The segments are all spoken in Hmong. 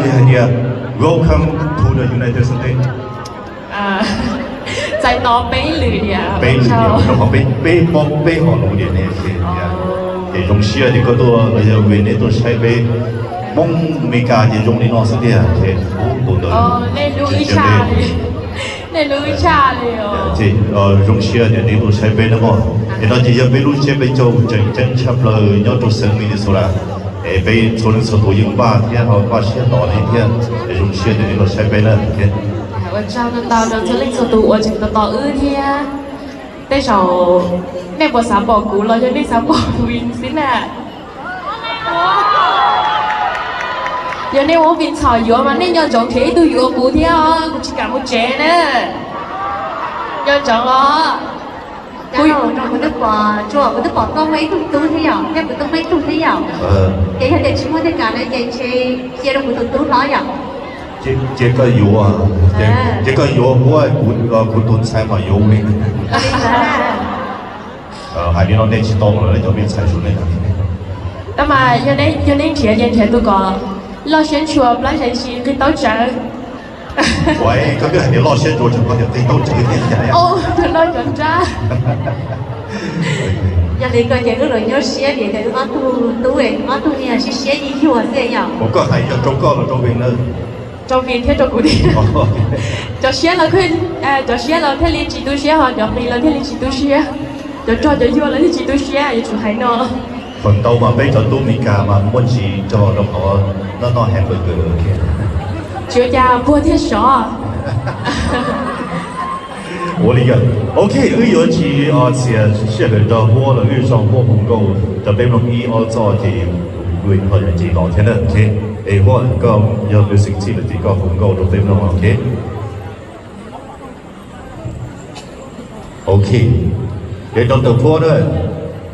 Hais tias welcome to the United States. Txais tos peb lwm diam, peb lwm diam, rau qhov peb, peb paub peb ho lus diam ne. Ces zoo siab tias koj tuaj los yog vim neb tuaj saib peb Hmoob Amelikas ces zoo li no xwb tiag. Nej lub ib tshaj li. Zoo siab tias neb tuaj saib peb na mog. Es no ces yog peb lub tsiab peb caug tseem ceeb tshaj plaws nyob rau xeev Minnesota. Es peb txhua leej txhua tus yeej npaj thiab ho npaj siab tos neb thiab. Es zoo siab tias neb tuaj saib peb na. Ua tsaug ntau ntau rau txhua leej txhua tus uas tseem tos tos wb thiab. Tej zaum nej puas xav pom kuv los yog nej xav pom Vin xwb na? Yog nej ua Vin txhom yuav mas nej nco ntsoov nrhiav ib tug yuav kuv thiab os, kuv tsis kam mus tsev na. Nco ntsoov os. Kuv twb pom, kuv twb pom koj muaj ib tug tub thiab yom, thiab kuv twb muaj ib tug thiab yom. Ces yog tias tsis muaj tej kam na ces ntshe cia rau kuv tus tub hlob yom. Cia koj yuav, cia koj yuav Huab, kuv tus ntxhais mas yuav Vin. Hais li no nej tsis tau lawm cov me ntxhais sawv daws. Tab mas yog neb nrhiav ces nrhiav tus kom loj siab ntshua plab zais si nqi taub tsawv. Ua, koj twb hais tias loj siab ntshua tseem hais tias nqi taub tsawv thiab. Cov no cov nrab. Yog li koj ces wb los nyuaj siab vim tias wb ob tug tub, ob tug niag siab siab yig yuag xwb yom. Ua, koj hais yog rau koj los rau Vin na? Rau Vin thiab rau kuv thiab. Cov siab los, cov siab los thiaj li tsis tu siab, ho cov qis los thiaj li tsis tu siab. Cov rog cov yuag los thiaj tsis tu siab, yuav tsum hais no. Feem ntau mas peb cov tub Meskas mas muaj ntsis rog rau qhov noj noj hamburger. Tsis ua cas, puag thiaj sov. Ua li, ok, wb yuav tsis txias sij hawm nrog Huab los, wb yuav sau Huab hu nkauj rau peb mloog ib ob txoj ces kuv ho yuav nce los thiab na. Es Huab, koj yog music txij lawm ces koj hu nkauj rau peb mloog, ok. Ok, es rau ntawm Huab na,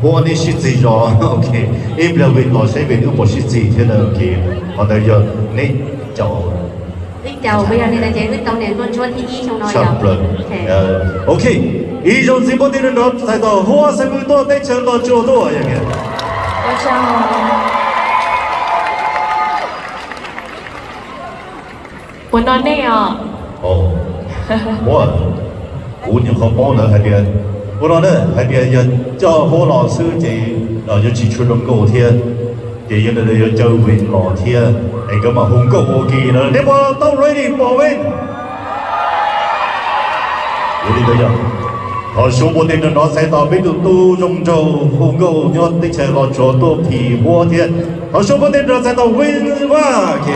Huab neb sib txig zog, ok. Ib pliag Vin los saib Vin wb puas sib txig thiab na, ok. Qhov ntawd yog neb caum. Ib caum, yog li ntawd ces wb tau niam nkauj ntsuab thib ib xyoo no tshaj plaws. Ok, ib zaug ntxiv npawb tes nrov nrov txhais tau Huab Xeeb Hwm tuaj teb chaws Los Tsuas tuaj. Puas no nej os? Huab, kuv nyuam qhuav paub lawv hais tias, ua no na, hais tias yog coj Huab los xwb ces yuav tsis tshua zoo nkauj thiab, ces yog li ntawd yuav caw Vin los thiab es nkawd mam hu nkauj ua ke no. Nej puas tau ready pom Vin? Ua li ntawd yog, thov suav npawb tes nrov nrov txhais tau peb tus tub zoo nraug hu nkauj nyob teb chaws Los Tsuas tuaj phim Huab thiab. Thov suav npawb tes nrov txhais tau Vin Vaj.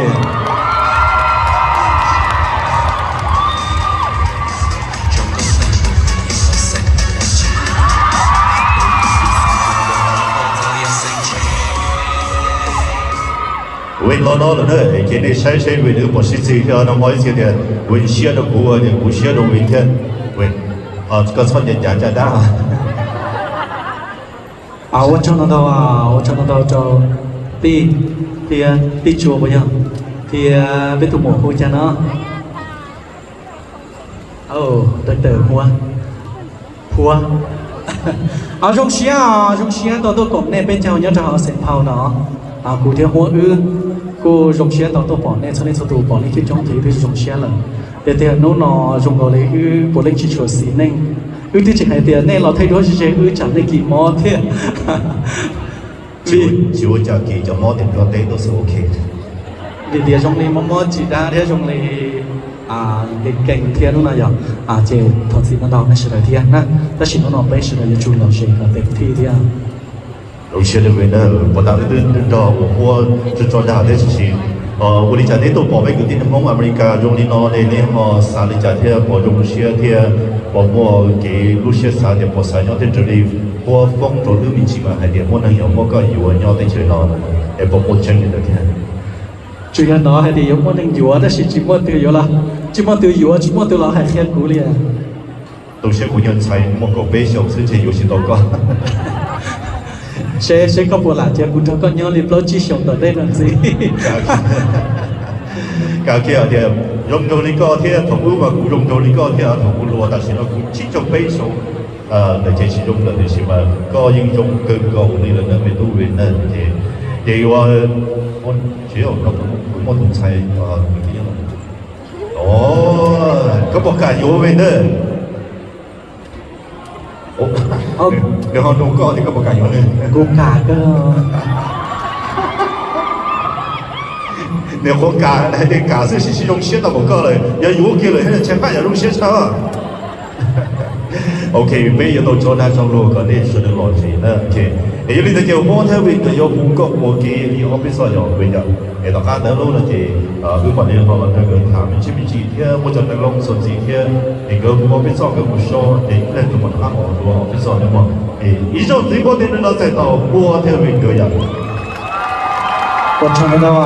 Vin los no lawm na, ces nej saib seb Vin wb puas sib txig thiab. No hmo ib txhia tias Vin siab rau kuv, kuv siab rau Vin thiab. Koj txhob ncav ncav caj dab. Ua tsaug ntau ntau, ua tsaug ntau ntau rau Pij thiab Pij Tsua puas yog, thiab peb tus muam hu cas no? Dr. Huab, Huab. Zoo siab, zoo siab tau tuaj koom nej peb caug nyob rau hauv Saint Paul no. Kuv thiab Huab wb kuj zoo siab tau tuaj pom nej txhua leej txhua tus, pom nej coob coob ces wb twb zoo siab lawm. Yog tias hnub no zoo nkaus li wb puav leej tsis tshua xis neej, wb twb tseem hais tias nej los thaij duab ze ze wb tsam nej kis mob thiab. Tsis ua cas, kis cov mob tim Nplog teb tuaj xwb, ok. Vim tias zoo li mob mob tsis dab thiab zoo li nkees nkees thiab hnub no yog, ces thov txim ntau ntau nej sawv daws thiab na. Tab sis hnub no peb sawv daws yuav tsum los ze kom tes thij thiab. Zoo siab rau peb na, puas tas wb twb nrog ua Huab tso tso dag thiab, tiam sis ua li cas neb tuaj pom peb kwv tij neeg Hmoob Amelikas zoo li no ne, neb ho xav li cas thiab, puas zoo siab thiab puas muaj kev lub siab xav tias puas xav nyob thiab, raws li Huab foob rau wb me ntsis mas hais tias muaj neeg yuav muab koj yuav nyob teb chaws no, es puas muaj tseeb li ntawd thiab? Tsuas yog hnov hais tias yuav muaj neeg yuav tab sis tsis muaj twg yuav los, tsis muaj twg yuav, tsis muaj twg los hais qhia kuv li. Tu siab kuv nyuag ntxhais muaj kaum peb xyoos xwb ntshe yuav tsis tau koj. Seb, seb koj puas lam cia kuv nrog koj nyob li plaub tsib xyoos tom ntej no ntxiv. Kav kiag tias zoo nraug li koj thiab, thaum ub mas kuv zoo nraug li koj thiab, thaum kuv hluas, tam sim no kuv tsib caug peb xyoos lawm ces tsis zoo lawm, tiam sis mas koj yeej zoo kawg nkaus li lawm na me tub Vin na. Ces, ces ua Tsis yog, kuv muaj tus ntxhais, nws twb yog, o, koj puas kam yuav me ntawd? Nws ho nug koj tias koj puas kam yuav nws? Kuv kam kawg. Nws qhuav kam, hais tias kam xwb, tsis zoo siab tau npaum koj lawm, yog yuav kiag lawm thiaj li tshaj qab yuav zoo siab tshaj. Ok, peb yuav tau tso dag tso luag kom nej sawv daws lom zem na. Es yog li ntawd ces Huab Thaj Vij nkawd yuav hu koj mus ua ke li ob peb txoj yom, es tom qab ntawd lub no ces wb mam li ho los nrog nkawd tham me ntsis me ntsis thiab muaj cov neeg loj xom ntxiv thiab, es nkawd hu ob peb txoj nkawd mus so ces ib leeg nkawd mam rov qab los hu ob peb txoj thiab mog. Ib zaug ntxiv npawg tej no txais tau Huab Thaj Vij nkawd yom. Ua tsaug ntau.